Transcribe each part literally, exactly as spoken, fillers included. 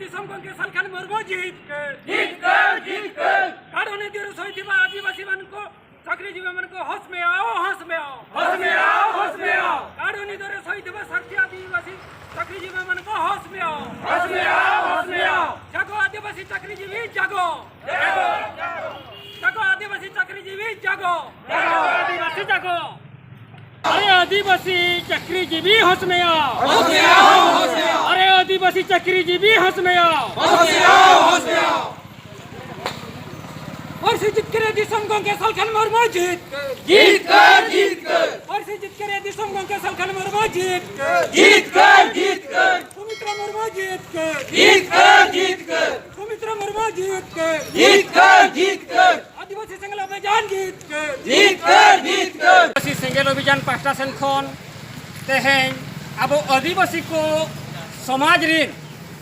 ᱫᱤᱥᱚᱢ ᱜᱚᱢᱠᱮ ᱥᱟᱞᱠᱷᱟᱱ ᱢᱩᱨᱢᱩ ᱡᱤᱛᱠᱟᱹᱨ᱾ ᱡᱤᱛᱠᱟᱹᱨ, ᱡᱤᱛᱠᱟᱹᱨ᱾ ᱠᱟᱨᱚᱱ ᱱᱤᱛ ᱨᱮ ᱥᱚᱦᱤᱫ ᱵᱟ ᱟᱹᱫᱤᱵᱟᱹᱥᱤ ᱢᱟᱱ ᱠᱚ, ᱪᱟᱹᱠᱨᱤᱡᱤᱵᱤ ᱢᱟᱱ ᱠᱚ, ᱦᱚᱥ ᱢᱮ ᱟᱣ, ᱦᱚᱥ ᱢᱮ ᱟᱣ᱾ ᱦᱚᱥ ᱢᱮ ᱟᱣ, ᱦᱚᱥ ᱢᱮ ᱟᱣ᱾ ᱠᱟᱨᱚᱱ ᱱᱤᱛ ᱨᱮ ᱥᱚᱦᱤᱫ ᱵᱟ ᱥᱟᱨᱛᱷᱤ ᱟᱹᱫᱤᱵᱟᱹᱥᱤ ᱪᱟᱹᱠᱨᱤᱡᱤᱵᱤ ᱢᱟᱱ ᱠᱚ, ᱦᱚᱥ ᱢᱮ ᱟᱣ᱾ ᱦᱚᱥ ᱢᱮ ᱟᱣ, ᱦᱚᱥ ᱢᱮ ᱟᱣ᱾ ᱡᱟᱜᱚ ᱟᱹᱫᱤᱵᱟᱹᱥᱤ ᱪᱟᱹᱠᱨᱤᱡᱤᱵᱤ, ᱡᱟᱜᱚ᱾ ᱡᱟᱜᱚ, ᱡᱟᱜᱚ᱾ ᱡᱟᱜᱚ ᱟᱹᱫᱤᱵᱟᱹᱥᱤ ᱪᱟᱹᱠᱨᱤᱡᱤᱵᱤ, ᱡᱟᱜᱚ᱾ ᱡᱟᱜᱚ ᱟᱹᱫᱤᱵᱟᱹᱥᱤ, ᱡᱟᱜᱚ᱾ ᱟᱨᱮ ᱟᱹᱫᱤᱵᱟᱹᱥᱤ ᱪᱟᱹᱠᱨᱤᱡᱤᱵᱤ ᱦᱚᱥ ᱢᱮ ᱟᱣ᱾ ᱦᱚᱥ ᱢᱮ ᱟᱣ, ᱦᱚᱥ ᱢᱮ ᱟᱣ᱾ ᱟᱨᱮ ᱟᱹᱫᱤᱵᱟᱹᱥᱤ ᱪᱟᱹᱠᱨᱤᱡᱤᱵᱤ ᱦᱚᱥ ᱢᱮ ᱟᱣ᱾ ᱦᱚᱥ ᱢᱮ ᱟᱣ, ᱦᱚᱥ ᱢᱮ ᱟᱣ᱾ ᱯᱟᱹᱨᱥᱤ ᱡᱤᱛᱠᱟᱹᱨᱤᱭᱟᱹ ᱫᱤᱥᱚᱢ ᱜᱚᱢᱠᱮ ᱥᱟᱞᱠᱷᱟᱱ ᱢᱩᱨᱢᱩ ᱡᱤᱛᱠᱟᱹᱨ᱾ ᱡᱤᱛᱠᱟᱹᱨ, ᱡᱤᱛᱠᱟᱹᱨ᱾ ᱯᱟᱹᱨᱥᱤ ᱡᱤᱛᱠᱟᱹᱨᱤᱭᱟᱹ ᱫᱤᱥᱚᱢ ᱜᱚᱢᱠᱮ ᱥᱟᱞᱠᱷᱟᱱ ᱢᱩᱨᱢᱩ ᱡᱤᱛᱠᱟᱹᱨ᱾ ᱡᱤᱛᱠᱟᱹᱨ, ᱡᱤᱛᱠᱟᱹᱨ᱾ ᱥᱩᱢᱤᱛᱨᱟ ᱢᱩᱨᱢᱩ ᱡᱤᱛᱠᱟᱹᱨ᱾ ᱡᱤᱛᱠᱟᱹᱨ, ᱡᱤᱛᱠᱟᱹᱨ᱾ ᱥᱩᱢᱤᱛᱨᱟ ᱢᱩᱨᱢᱩ ᱡᱤᱛᱠᱟᱹᱨ᱾ ᱡᱤᱛᱠᱟᱹᱨ, ᱡᱤᱛᱠᱟᱹᱨ᱾ ᱟᱹᱫᱤᱵᱟᱹᱥᱤ ᱥᱮᱸᱜᱮᱞ ᱚᱵᱷᱤᱡᱟᱱ ᱡᱤᱛᱠᱟᱹᱨ᱾ ᱡᱤᱛᱠᱟᱹᱨ, ᱡᱤᱛᱠᱟᱹᱨ᱾ ᱟᱹᱫᱤᱵᱟᱹᱥᱤ ᱥᱮᱸᱜᱮᱞ ᱚᱵᱷᱤᱡᱟᱱ ᱯᱟᱦᱴᱟ ᱥᱮᱱ ᱠᱷᱚᱱ ᱛᱮᱦᱮᱧ ᱟᱵᱚ ᱟᱹᱫᱤᱵᱟᱹᱥᱤ ᱠᱚ ᱥᱚᱢᱟᱡᱽ ᱨᱤᱱ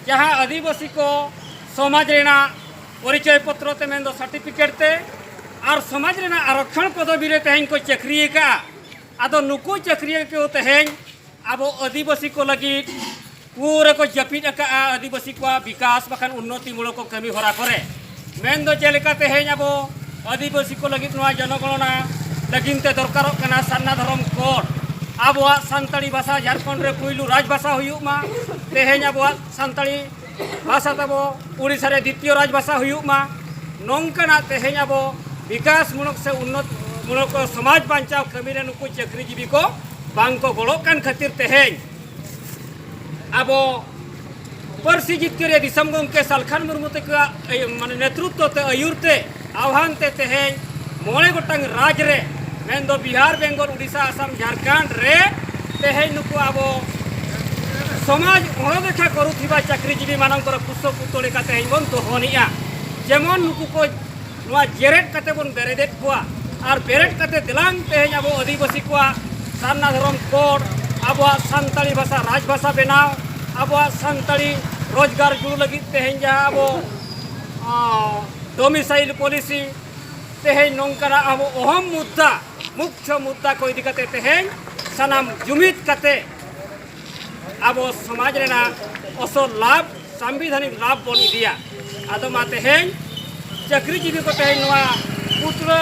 ᱡᱟᱦᱟᱸ ᱟᱹᱫᱤᱵᱟᱹᱥᱤ ᱠᱚ ᱥᱚᱢᱟᱡᱽ ᱨᱮᱱᱟᱜ ᱯᱚᱨᱤᱪᱚᱭ ᱯᱚᱛᱨᱚ ᱛᱮ, ᱢᱮᱱᱫᱚ ᱥᱟᱨᱴᱤᱯᱷᱤᱠᱮᱴ ᱛᱮ, ᱟᱨ ᱥᱚᱢᱟᱡᱽ ᱨᱮᱱᱟᱜ ᱟᱨᱚᱠᱠᱷᱚᱱ ᱯᱚᱫᱚᱵᱤ ᱨᱮ ᱛᱮᱦᱮᱧ ᱠᱚ ᱪᱟᱹᱠᱨᱤ ᱟᱠᱟᱫᱼᱟ᱾ ᱟᱫᱚ ᱱᱩᱠᱩ ᱪᱟᱹᱠᱨᱤᱭᱟᱹ ᱠᱚ ᱛᱮᱦᱮᱧ ᱟᱵᱚ ᱟᱹᱫᱤᱵᱟᱹᱥᱤ ᱠᱚ ᱞᱟᱹᱜᱤᱫ ᱯᱩᱨᱟᱹ ᱠᱚ ᱡᱟᱹᱯᱤᱫ ᱟᱠᱟᱫᱼᱟ ᱟᱹᱫᱤᱵᱟᱹᱥᱤ ᱠᱚᱣᱟᱜ ᱵᱤᱠᱟᱥ ᱵᱟᱠᱷᱟᱱ ᱩᱱᱱᱚᱛᱤ ᱢᱩᱞᱚᱠ ᱠᱟᱹᱢᱤ ᱦᱚᱨᱟ ᱠᱚᱨᱮ᱾ ᱢᱮᱱᱫᱚ ᱪᱮᱫ ᱞᱮᱠᱟ ᱛᱮᱦᱮᱧ ᱟᱵᱚ ᱟᱹᱫᱤᱵᱟᱹᱥᱤ ᱠᱚ ᱞᱟᱹᱜᱤᱫ ᱱᱚᱣᱟ ᱡᱚᱱᱚᱜᱚᱬᱚᱱᱟ ᱞᱟᱹᱜᱤᱫ ᱛᱮ ᱫᱚᱨᱠᱟᱨᱚᱜ ᱠᱟᱱᱟ ᱥᱟᱨᱱᱟ ᱫᱷᱚᱨᱚᱢ ᱠᱳᱰ᱾ ᱟᱵᱚᱣᱟᱜ ᱥᱟᱱᱛᱟᱲᱤ ᱵᱷᱟᱥᱟ ᱡᱷᱟᱲᱠᱷᱚᱸᱰ ᱨᱮ ᱯᱩᱭᱞᱩ ᱨᱟᱡᱽ ᱵᱷᱟᱥᱟ ᱦᱩᱭᱩᱜ ᱢᱟ, ᱛᱮᱦᱮᱧ ᱟᱵᱚᱣᱟᱜ ᱥᱟᱱᱛᱟᱲᱤ ᱵᱷᱟᱥᱟ ᱛᱟᱵᱚ ᱩᱲᱤᱥᱥᱟ ᱨᱮ ᱫᱤᱛᱤᱭᱚ ᱨᱟᱡᱽ ᱵᱷᱟᱥᱟ ᱦᱩᱭᱩᱜ ᱢᱟ᱾ ᱱᱚᱝᱠᱟᱱᱟᱜ ᱛᱮᱦᱮᱧ ᱟᱵᱚ ᱵᱤᱠᱟᱥ ᱢᱩᱞᱚᱠ ᱥᱮ ᱩᱱᱱᱚᱛ ᱢᱩᱞᱚᱠ ᱥᱚᱢᱟᱡᱽ ᱵᱟᱧᱪᱟᱣ ᱠᱟᱹᱢᱤ ᱨᱮ ᱱᱩᱠᱩ ᱪᱟᱹᱠᱨᱤᱡᱤᱵᱤ ᱠᱚ ᱵᱟᱝ ᱠᱚ ᱜᱚᱲᱚᱜ ᱠᱟᱱ ᱠᱷᱟᱹᱛᱤᱨ ᱛᱮᱦᱮᱧ ᱟᱵᱚ ᱯᱟᱹᱨᱥᱤ ᱡᱤᱛᱠᱟᱹᱨᱤᱭᱟᱹ ᱫᱤᱥᱚᱢ ᱜᱚᱢᱠᱮ ᱥᱟᱞᱠᱷᱟᱱ ᱢᱩᱨᱢᱩ ᱛᱟᱠᱚᱣᱟᱜ, ᱮ, ᱢᱟᱱᱮ, ᱱᱮᱛᱨᱩᱛᱛᱚ ᱛᱮ, ᱟᱹᱭᱩᱨ ᱛᱮ, ᱟᱦᱣᱟᱱ ᱛᱮ ᱛᱮᱦᱮᱧ ᱢᱚᱬᱮ ᱜᱚᱴᱟᱝ ᱨᱟᱡᱽ ᱨᱮ, ᱢᱮᱱᱫᱚ ᱵᱤᱦᱟᱨ, ᱵᱮᱝᱜᱚᱞ, ᱩᱰᱤᱥᱟ, ᱟᱥᱟᱢ, ᱡᱷᱟᱲᱠᱷᱚᱸᱰ ᱨᱮ ᱛᱮᱦᱮᱧ ᱱᱩᱠᱩ ᱟᱵᱚ ᱥᱚᱢᱟᱡᱽ ᱚᱬᱚᱫᱮᱠᱷᱟ ᱠᱚᱨᱩᱛᱷᱤᱵᱟ ᱪᱟᱹᱠᱨᱤᱡᱤᱵᱤ ᱢᱟᱱᱟᱝ ᱠᱚᱨᱮ ᱠᱩᱥᱚ ᱯᱩᱛᱚᱲᱤ ᱠᱟᱛᱮ ᱛᱮᱦᱮᱧ ᱵᱚᱱ ᱫᱚᱦᱚᱱᱮᱜᱼᱟ᱾ ᱡᱮᱢᱚᱱ ᱱᱩᱠᱩ ᱠᱚ ᱱᱚᱣᱟ ᱡᱮᱨᱮᱫ ᱠᱟᱛᱮ ᱵᱚᱱ ᱵᱮᱨᱮᱫᱮᱫ ᱠᱚᱣᱟ᱾ ᱟᱨ ᱵᱮᱨᱮᱫ ᱠᱟᱛᱮ ᱫᱮᱞᱟᱝ ᱛᱮᱦᱮᱧ ᱟᱵᱚ ᱟᱹᱫᱤᱵᱟᱹᱥᱤ ᱠᱚᱣᱟᱜ ᱥᱟᱨᱱᱟ ᱫᱷᱚᱨᱚᱢ ᱠᱳᱰ, ᱟᱵᱚᱣᱟᱜ ᱥᱟᱱᱛᱟᱲᱤ ᱵᱷᱟᱥᱟ ᱨᱟᱡᱽ ᱵᱷᱟᱥᱟ ᱵᱮᱱᱟᱣ, ᱟᱵᱚᱣᱟᱜ ᱥᱟᱱᱛᱟᱲᱤ ᱨᱳᱡᱽᱜᱟᱨ ᱡᱩᱲᱩ ᱞᱟᱹᱜᱤᱫ ᱛᱮᱦᱮᱧ ᱡᱟᱦᱟᱸ ᱟᱵᱚ, ᱟᱸ, ᱰᱚᱢᱤᱥᱟᱭᱤᱞ ᱯᱚᱞᱤᱥᱤ, ᱛᱮᱦᱮᱧ ᱱᱚᱝᱠᱟᱱᱟᱜ ᱟᱵᱚ ᱚᱦᱚᱢ ᱢᱩᱫᱽᱫᱟ, ᱢᱩᱠᱷᱭᱚ ᱢᱩᱫᱽᱫᱟ ᱠᱚ ᱤᱫᱤ ᱠᱟᱛᱮ ᱛᱮᱦᱮᱧ ᱥᱟᱱᱟᱢ ᱡᱩᱢᱤᱫ ᱠᱟᱛᱮ ᱟᱵᱚ ᱥᱚᱢᱟᱡᱽ ᱨᱮᱱᱟᱜ ᱚᱥᱚᱞ ᱞᱟᱵᱷ ᱥᱟᱢᱵᱤᱫᱷᱟᱱᱤᱠ ᱞᱟᱵᱷ ᱵᱚᱱ ᱤᱫᱤᱭᱟ᱾ ᱟᱫᱚ ᱢᱟ ᱛᱮᱦᱮᱧ ᱪᱟᱹᱠᱨᱤ ᱡᱤᱵᱤ ᱠᱚ ᱛᱮᱦᱮᱧ ᱱᱚᱣᱟ ᱯᱩᱛᱲᱟᱹ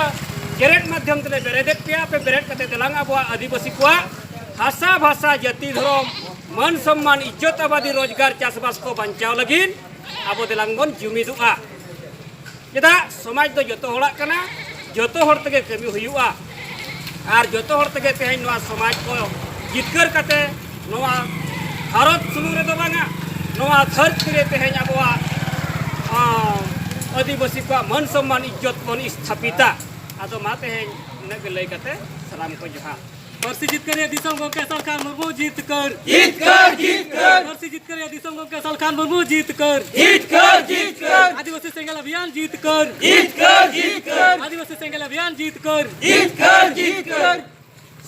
ᱡᱮᱨᱮᱫ ᱢᱟᱫᱽᱫᱷᱚᱢ ᱛᱮᱞᱮ ᱵᱮᱨᱮᱫᱮᱫ ᱯᱮᱭᱟ, ᱟᱯᱮ ᱵᱮᱨᱮᱫ ᱠᱟᱛᱮ ᱫᱮᱞᱟᱝ ᱟᱵᱚᱣᱟᱜ ᱟᱹᱫᱤᱵᱟᱹᱥᱤ ᱠᱚᱣᱟᱜ ᱦᱟᱥᱟ ᱵᱷᱟᱥᱟ, ᱡᱟᱹᱛᱤ, ᱫᱷᱚᱨᱚᱢ, ᱢᱟᱹᱱ ᱥᱚᱢᱢᱟᱱ, ᱤᱡᱽᱡᱚᱛ ᱟᱵᱟᱫᱤ, ᱨᱳᱡᱽᱜᱟᱨ, ᱪᱟᱥᱵᱟᱥ ᱠᱚ ᱵᱟᱧᱪᱟᱣ ᱞᱟᱹᱜᱤᱫ ᱟᱵᱚ ᱫᱮᱞᱟᱝ ᱵᱚᱱ ᱡᱩᱢᱤᱫᱚᱜᱼᱟ᱾ ᱪᱮᱫᱟᱜ? ᱥᱚᱢᱟᱡᱽ ᱫᱚ ᱡᱚᱛᱚ ᱦᱚᱲᱟᱜ ᱠᱟᱱᱟ, ᱡᱚᱛᱚ ᱦᱚᱲ ᱛᱮᱜᱮ ᱠᱟᱹᱢᱤ ᱦᱩᱭᱩᱜᱼᱟ᱾ ᱟᱨ ᱡᱚᱛᱚ ᱦᱚᱲ ᱛᱮᱜᱮ ᱛᱮᱦᱮᱧ ᱱᱚᱣᱟ ᱥᱚᱢᱟᱡᱽ ᱠᱚ ᱡᱤᱛᱠᱟᱹᱨ ᱠᱟᱛᱮ, ᱱᱚᱣᱟ ᱵᱷᱟᱨᱚᱛ ᱥᱩᱢᱩᱝ ᱨᱮᱫᱚ ᱵᱟᱝᱟ, ᱱᱚᱣᱟ ᱫᱷᱟᱹᱨᱛᱤ ᱨᱮ ᱛᱮᱦᱮᱧ ᱟᱵᱚᱣᱟᱜ, ᱟᱸ, ᱟᱹᱫᱤᱵᱟᱹᱥᱤ ᱠᱚᱣᱟᱜ ᱢᱟᱹᱱ ᱥᱚᱢᱢᱟᱱ ᱤᱡᱽᱡᱚᱛ ᱵᱚᱱ ᱥᱛᱷᱟᱯᱤᱛᱟ᱾ ᱟᱫᱚ ᱢᱟ ᱛᱮᱦᱮᱧ ᱤᱱᱟᱹᱜ ᱜᱮ ᱞᱟᱹᱭ ᱠᱟᱛᱮ ᱥᱟᱱᱟᱢ ᱠᱚ ᱡᱚᱦᱟᱨ᱾ ᱯᱟᱹᱨᱥᱤ ᱡᱤᱛᱠᱟᱹᱨᱤᱭᱟᱹ ᱫᱤᱥᱚᱢ ᱜᱚᱢᱠᱮ ᱥᱟᱞᱠᱷᱟᱱ ᱢᱩᱨᱢᱩ ᱡᱤᱛᱠᱟᱹᱨ᱾ ᱡᱤᱛᱠᱟᱹᱨ, ᱡᱤᱛᱠᱟᱹᱨ᱾ ᱯᱟᱹᱨᱥᱤ ᱡᱤᱛᱠᱟᱹᱨᱤᱭᱟᱹ ᱫᱤᱥᱚᱢ ᱜᱚᱢᱠᱮ ᱥᱟᱞᱠᱷᱟᱱ ᱢᱩᱨᱢᱩ ᱡᱤᱛᱠᱟᱹᱨ᱾ ᱡᱤᱛᱠᱟᱹᱨ, ᱡᱤᱛᱠᱟᱹᱨ᱾ ᱟᱹᱫᱤᱵᱟᱹᱥᱤ ᱥᱮᱸᱜᱮᱞ ᱚᱵᱷᱤᱭᱟᱱ ᱡᱤᱛᱠᱟᱹᱨ᱾ ᱡᱤᱛᱠᱟᱹᱨ, ᱡᱤᱛᱠᱟᱹᱨ᱾ ᱟᱹᱫᱤᱵᱟᱹᱥᱤ ᱥᱮᱸᱜᱮᱞ ᱚᱵᱷᱤᱭᱟᱱ ᱡᱤᱛᱠᱟᱹᱨ᱾ ᱡᱤᱛᱠᱟᱹᱨ, ᱡᱤᱛᱠᱟᱹᱨ᱾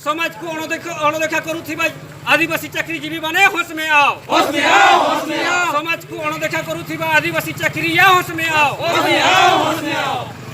ସମାଜକୁ ଅଣଦେଖା ଅଣଦେଖା କରୁଥିବା ଆଦିବାସୀ ଚାକିରିଜୀବୀମାନେ ହୋସ୍ ମେ ଆଓ। ହୋସ୍ ମେ ଆଓ, ହୋସ୍ ମେ ଆଓ। ସମାଜକୁ ଅଣଦେଖା କରୁଥିବା ଆଦିବାସୀ ଚାକିରିଆ, ହୋସ୍ ମେ ଆଓ। ହୋସ୍ ମେ ଆଓ, ହୋସ୍ ମେ ଆଓ।